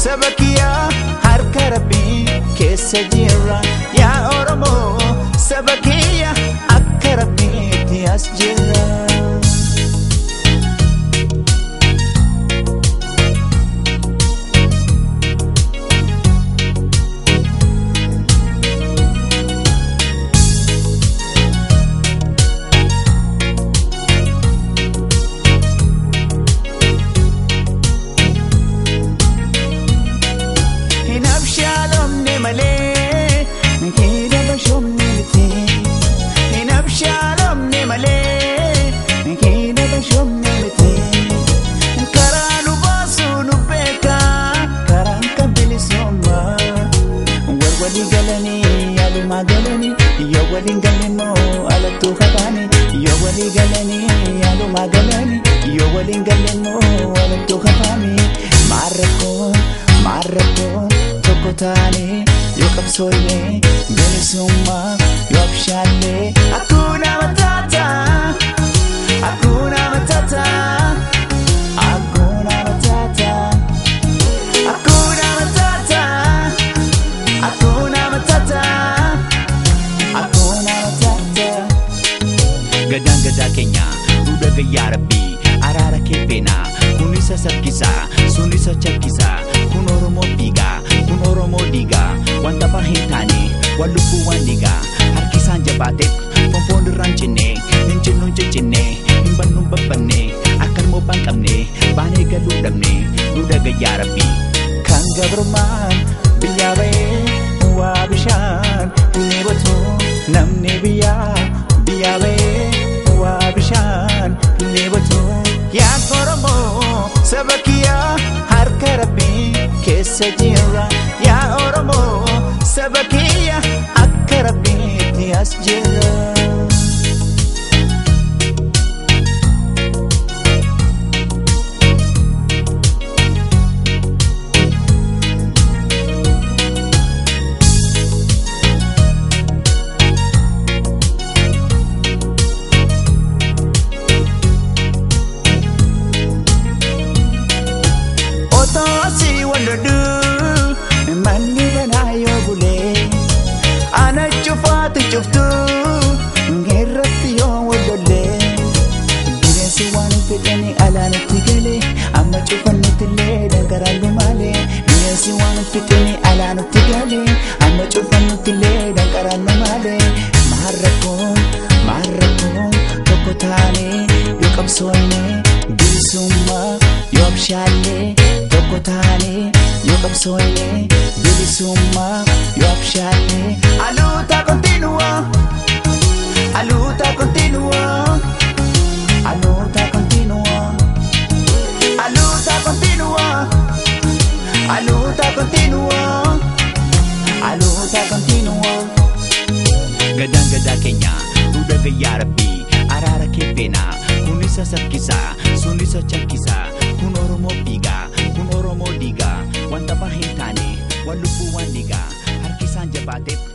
saba kiyya harka Rabbii keessa jira. Yaa Oromoo saba kiyya akka Rabbiitti as jira. Soye bilisummaa yoo abshaalle Hakuna Matata, Hakuna Matata, Hakuna Matata, Hakuna Matata, Hakuna Matata, Hakuna Matata. Gadaan gadaa keenya duudha gayyaa Rabbii araara kee feenaa kun isa sakkisaa sun isa chakkisaa kun Oromoo fiigaa kun Oromoo diigaa. Wanta tapha hin taane waan lubbuu waan dhiigaa harki isaan jabaateef fonfoon irraan cinne hin cinnu hin ciccinne hin bannu hin babbanne akka ilmoo hin qabne baanee galuu dhabne duudha gayyaa Rabbii. Kan gabrummaan biyyaa ba'ee waa bishaan hin dheebotu namni biyyaa biyyaa ba'ee waa bishaan hin dheebotu. Yaa Oromoo saba kiyya harka Rabbii keessa jira. Yaa Oromoo saba kiyya akka Rabbiitti as jira. Otoo asii wal loluu manni banaa yoo bulee ana cufaatu cuftuu irratti yoo wal lollee bineensi waan fedhanii alaanitti galee amma cufannutti illee dangaraallu malee bineensi waan fedhanii alaanitti galee amma cufannutti illee dangaraallu malee maarrakkoon maarrakkoon tokko taanee yoo qabsoofne bilisummaa yoo abshaalle tokko taanee yoo qabsoofne bilisummaa yoo abshaalle. Aluta continua, aluta continua, aluta continua, aluta continua, aluta continua, aluta continua. Gadaan gadaa keenya duudha gayyaa Rabbii araara kee feenaa kun isa sakkisaa sun isa chakkisaa kun Oromoo fiigaa kun Oromoo diigaa waan tapha hin taane waan lubbuu waan dhiigaa harki isaan jabaateef.